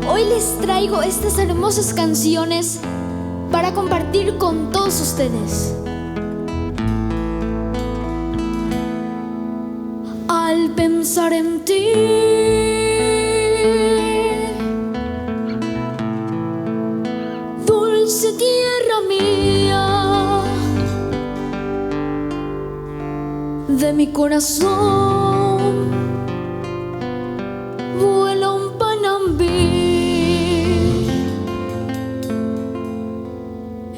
Hoy les traigo estas hermosas canciones para compartir con todos ustedes. Al pensar en ti, dulce tierra mía, de mi corazón vuela un panambí.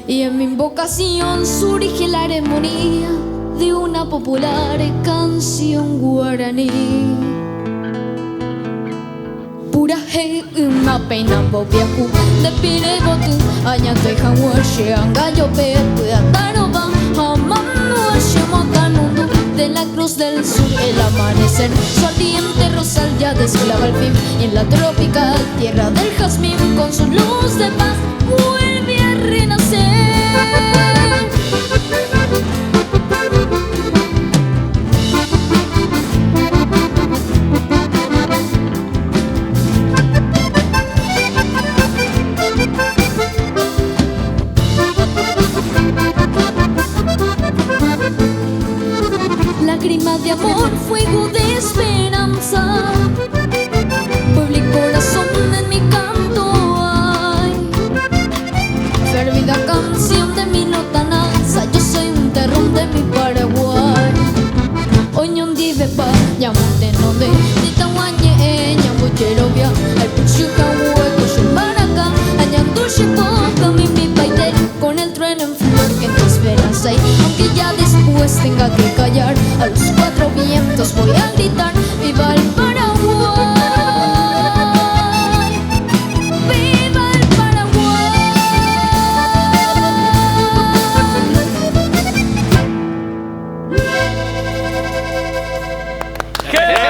Y en mi invocación surge la armonía de una popular canción guaraní. Pura yma péina mbopyahu nde pire yvoty añande hag̃ua che anga jope py'atarova ha mandu'a che moakãnundu de la Cruz del Sur el amanecer su ardiente rosal ya desfilaba al fin y en la tropical tierra del jazmín con su luz de paz vuelve a renacer.